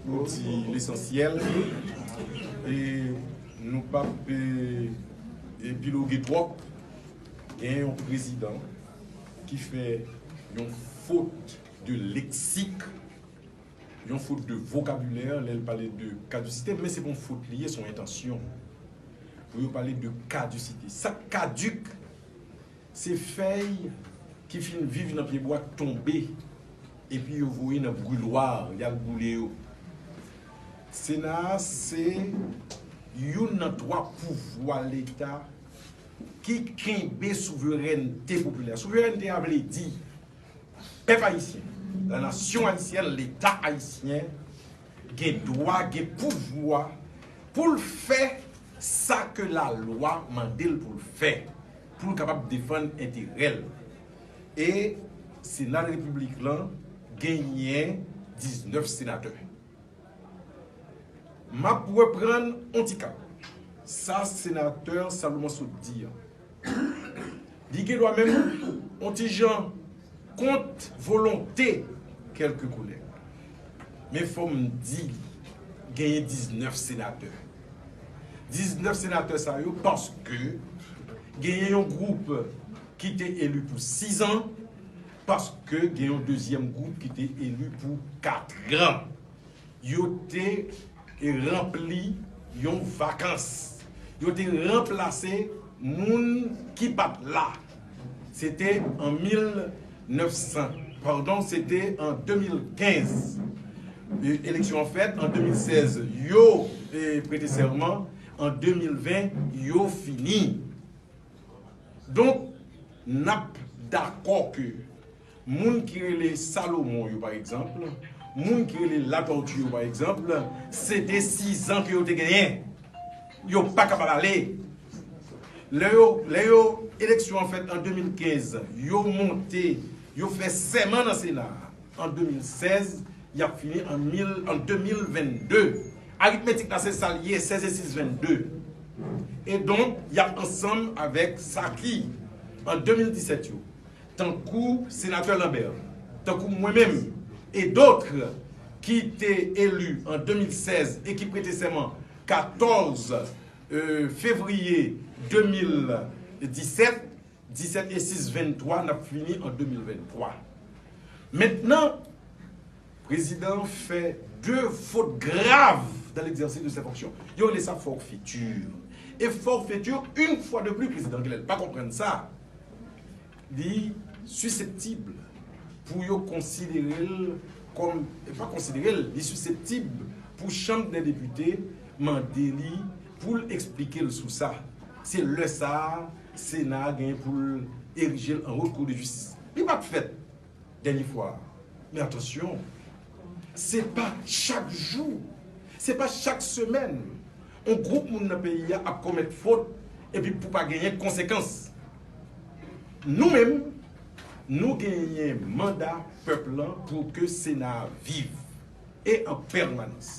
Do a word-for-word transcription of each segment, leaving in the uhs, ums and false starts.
Nou di lesansyèl, e nou p ap, e, epiloge twòp. Gen yon prezidan ki fè yon fot de leksik, yon fot de vokabilè lè l pale de kadisite, men se pa yon fot li ye, se yon entansyon. Pou yo pale de kadisite. Sa k kadik, se fèy ki fin viv nan pyebwa k tonbe, epi yo voye nan brilwa, y al boule yo. Sena a se youn nan twa pouvwa Leta ki kenbe souverènte popilè. Souverènte a vle di pèp ayisyen, la nasyon ayisyèn, Leta ayisyen gen dwa, gen pouvwa pou l fè sa ke lalwa mande l pou l fè, pou l kapab defann enterè l. E Sena Repiblik lan genyen diznèf senatè. M ap reprann on ti ka sa senatè Salomon sot di an. Li gen dwa menm on ti jan kont volonte kèlke kolèg. Men fò m di li, genyen diznèf senatè. Diznèf senatè sa yo, paske genyen yon gwoup ki te eli pou sizan, paske gen yon dezyèm gwoup ki te eli pou katran. Yo te ranpli yon vakans. Yo te ranplase moun ki pa t la. Se te an mil nèf san, padon, se te an de mil kenz. E, eleksyon an fèt, an de mil sèz, yo, e, prete sèman, an de mil ven, yo fini. Donk, n ap dakò ke moun ki rele Salomon yo, pa egzanp, moun ki rele Latortue yo, pa egzap, se te sizan ke yo te genyen. Yo pa kapab ale. Lè yo, lè yo, eleksyon an fèt an de mil kenz, yo monte, yo fè sèman nan Sena a an de mil sèz, y ap fini an mil, an de mil vennde. Aritmetik la, se sa l ye, sèz e sis, vennde. E donk, y ap ansanm avèk sa ki, an de mil disèt yo, tankou senatè Lambert, tankou mwen menm, e dòt ki te eli an de mil sèz e ki prete sèman katòz, e, fevriye de mil disèt, disèt e sis, venntwa, n ap fini an de mil venntwa. Mentnan, prezidan an fè de fot grav dans l'exercice de ses fonctions. Yo rele sa forfaiture. E forfaiture, une fois de plus, prezidan an genlè l pa konprann sa. Li siseptib pou yo konsidere l kòm, e pa konsidere l, li siseptib pou Chanm dè Depite mande li pou l eksplike l sou sa. Se lè sa a, Sena a genyen pou l erije l an Haute Cour de Justice. Li pa t fèt dènye fwa a. Men atansyon, se pa chak jou, se pa chak semèn, yon gwoup moun nan peyi a ap komèt fot epi pou pa genyen konsekans. Nou menm, nou genyen manda pèp lan pou ke Sena a viv e an pèmanans.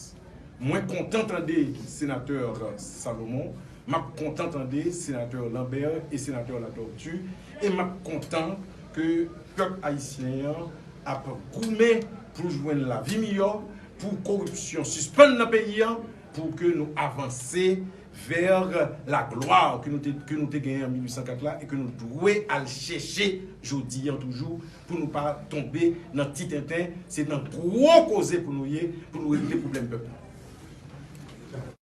Mwen kontan tande senatè Salomon, m ap kontan tande senatè Lambert e senatè Latortue, e m ap kontan ke pèp ayisyen an ap goumen pou jwenn lavi miyò, pou koripsyon sispann nan peyi an, pou ke nou avanse vers la gloire ke nou te, ke nou te genyen an mil uit san kat la e ke nou dwe al chèche jodi an toujou pou nou pa tonbe nan ti tenten. Se nan gwo koze pou nou ye, pou nou regle pwoblèm pèp la.